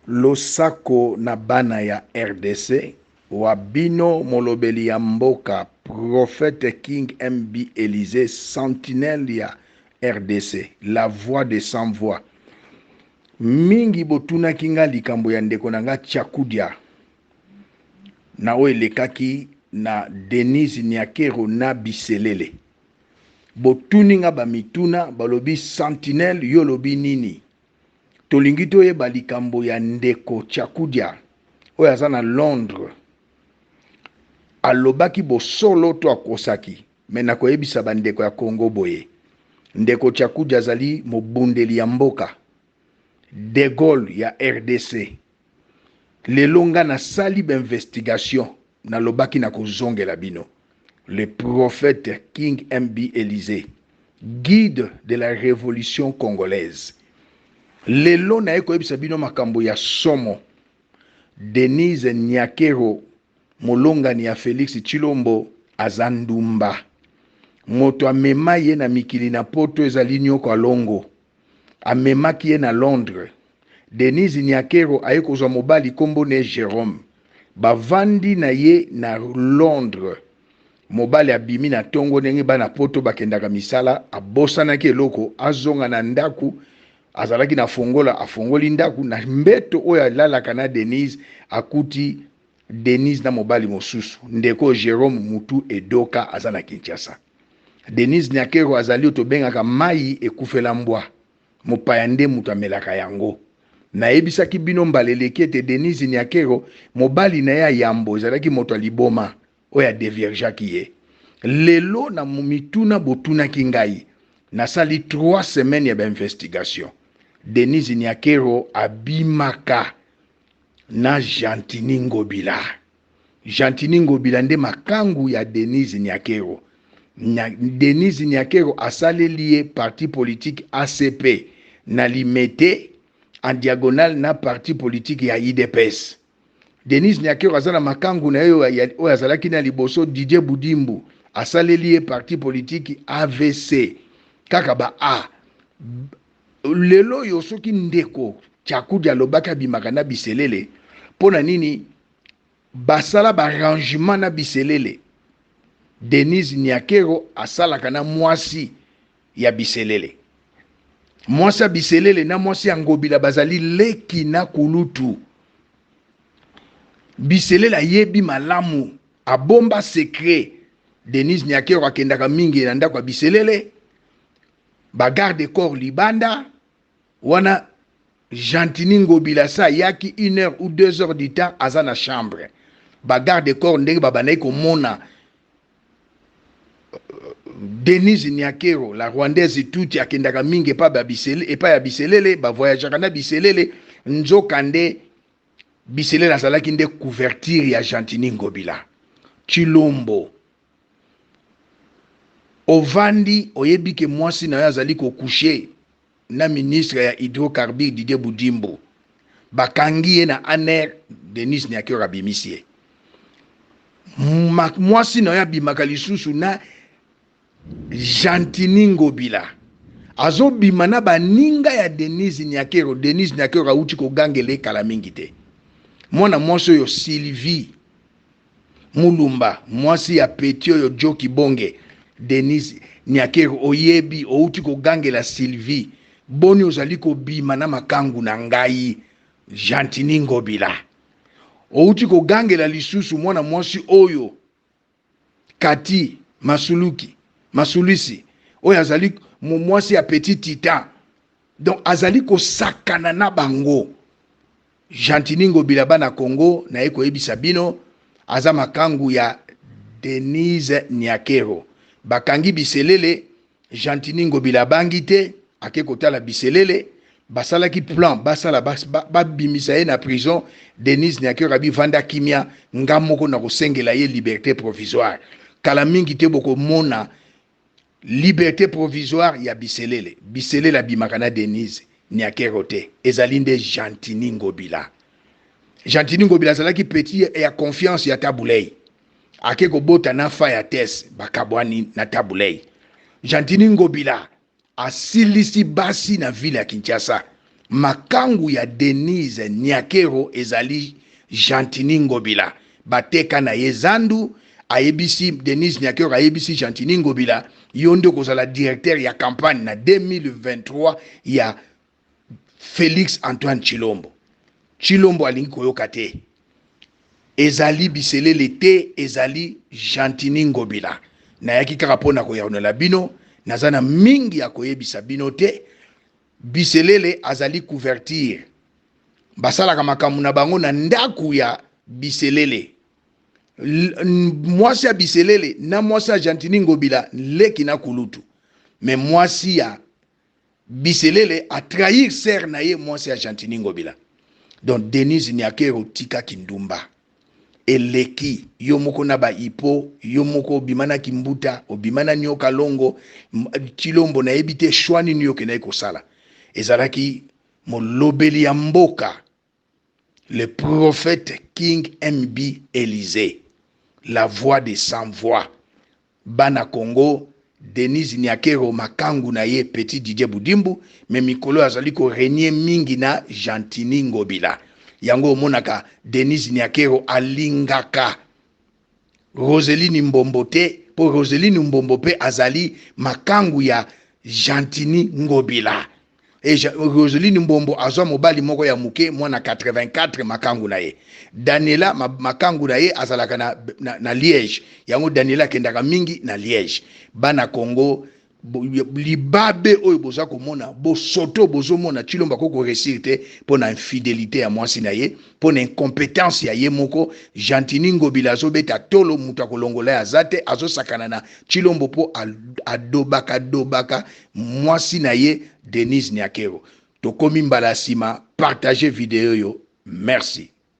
Losako na bana ya rdc, wa bino molobeli ya mboka prophète King MB Elysee sentinelle ya rdc la voix de sans voix. Mingi botunaki nga likambo ya ndeko na nga Ciakudia na oyo elekaki na Denise Niakero na Biselele. Botuni nga ba mituna, balobi sentinelle yo olobi nini? Tolingi toyeba likambo ya ndeko Ciakudia oyo aza na Londres. Alobaki bosolo to akosaki? Mais nakoyebisa ba ndeko ya Congo boye, ndeko Ciakudia azali mobundeli ya mboka, De Gaulle ya rdc. Lelo nga nasali ba investigation, nalobaki nakozongela bino. Le prophète King MB Elysee, guide de la revolution congolaise. Lelo naye koyebisa bino makambo ya somo. Denise Nyakero, molongani ya Felix Tshilombo, aza ndumba. Moto amema ye na mikili na poto ezali Nyoko Alongo. Amemaki ye na Londres. Denise Nyakero aye kozwa mobali kombo ne Jerome. Bavandi na ye na Londres. Mobali abimi na tongo ndenge bana poto bakendaka misala, abosanaki eloko, azonga na ndaku, azalaki na fongola, afongoli ndaku, na mbeto oyo alalaka na Denise, akuti Denise na mobali mosusu, ndeko Jerome mutu edoka aza na Kinshasa. Denise Nyakero azali oyo tobengaka mayi ekufela mbwa, mopaya nde mutu amelaka yango. Nayebisaki bino mbala eleki ete Denise Nyakero mobali na ye ya yambo ezalaki moto ya liboma oyo a deviergeaki ye. Lelo na mituna botunaki ngai, nasali 3 semaines ya ba investigations. Denise Nyakero abimaka na Gentiny Ngobila. Gentiny Ngobila nde makangu ya Denise Nyakero. Denise Nyakero asaleli ye parti politique ACP na Limete en diagonale na parti politique ya UDPS. Denise Nyakero aza na makangu na ye oyo azalaki na liboso Didier Budimbu, asaleli ye parti politique AVC kaka ba A. Lelo oyo soki ndeko Ciakudia alobaki abimaka na Biselele, mpo na nini basala ba arrangement na Biselele? Denise Nyakero asalaka na mwasi ya Biselele. Mwasi ya Biselele na mwasi ya Ngobila bazali leki na kulutu. Biselele ayebi malamu, abomba secret. Denise Nyakero akendaka mingi na ndako ya Biselele, ba garde corps libanda wana. Gentiny Ngobila sa ayaki une heure ou 2 heures du temps aza na chambre, ba garde corps ndenge babandaki komona Denise Nyakero la rwandaise tuti akendaka mingi epa ya Biselele, ba voyageaka na Biselele, nzoka nde Biselele azalaki nde couverture ya Gentiny Ngobila. Tshilombo, ovandi oyebi ke mwasi na yo azali ko coucher na ministre ya hydrocarbures Didier Budimbu, bakangi ye na ANR, Denise Nyakero abimisi ye. Mwasi na yo abimaka lisusu na Gentiny Ngobila, azobima na baninga ya Denise Nyakero. Denise Nyakero awuti kogangela ye kala mingi te. Mwana mwasi oyo Sylvie Mulumba, mwasi ya petit oyo Joe Kibonge, Denise Nyakero oyebi owuti kogangela Sylvie, boni ozali kobima na makangu na ngai Gentiny Ngobila. Owuti kogangela lisusu mwana mwasi oyo Cathy Masuluki, Masulusi, oyo azali mwasi ya petit Titan. Donc azali kosakana na bango. Gentiny Ngobila bana Congo naye koyebisa bino aza makangu ya Denise Nyakero. Bakangi Biselele, Gentiny Ngobila abangi te, ake kotala Biselele, basalaki plan basala babimisa ye na prison. Denise Nyakero abi vanda kimia, nga moko nakosengela ye liberte provisoire. Kala mingi te bokomona liberte provisoire ya Biselele. Biselele abimaka na Denise Nyakero te, ezali nde Gentiny Ngobila. Gentiny Ngobila azalaki petit ya confiance ya Tabu Ley, ake kobota na fa ya Tess, bakabwani na Tabu Ley. Gentiny Ngobila asilisi basi na ville ya Kinshasa. Makangu ya Denise Niakero ezali Gentiny Ngobila. Bateka na ye zandu, ayebisi Denise Niakero ayebisi Gentiny Ngobila yo nde okozala directeur ya campagne na 2023 ya Felix Antoine Tshilombo. Tshilombo alingi koyoka te. Ezali biselele te, ezali Gentiny Ngobila. Nayaki kaka mpo na koyanola bino, naza na mingi ya koyebisa bino te. Biselele azali couverture. Basalaka makambo na bango na ndaku ya Biselele. Mwasi ya Biselele na mwasi ya Gentiny Ngobila leki na kulutu. Mais mwasi ya Biselele a trahir sœur na ye mwasi ya Gentiny Ngobila. Donc Denise Niakero tika kindumba. Eleki yo moko na ba hippo, yo moko obima na kimbuta, obima na nioka longo, Tshilombo nayebi te choix nini yo okendaki kosala. Ezalaki molobeli ya mboka le prophète King MB Elysee, la voix des sans voix. Bana Congo, Denise Niakero makangu na ye petit Didier Budimbu, mais mikolo azali ko regner mingi na Gentiny Ngobila. Yango omonaka Denise Niakero alingaka Roseline Mbombo te, po Roseline Mbombo pe azali makangu ya Gentiny Ngobila. Et Roseline Mbombo azwa mobali moko ya muke mwana 84 makangu na ye. Daniela makangu na ye azalaka na Liège. Yango Daniela akendaka mingi na Liège. Bana Congo libabe oyo boza komona bosoto bozomona Tshilombo akoki ko réussir te mpo na infidelité ya mwasi na ye, mpo na incompétence ya ye moko. Gentiny Ngobila azobeta tolo, moto akolongola ye aza te, azosakana na Tshilombo mpo adobaka dobaka mwasi na ye Denise Niakero. Tokomi mbala ya sima, partager video oyo. Merci.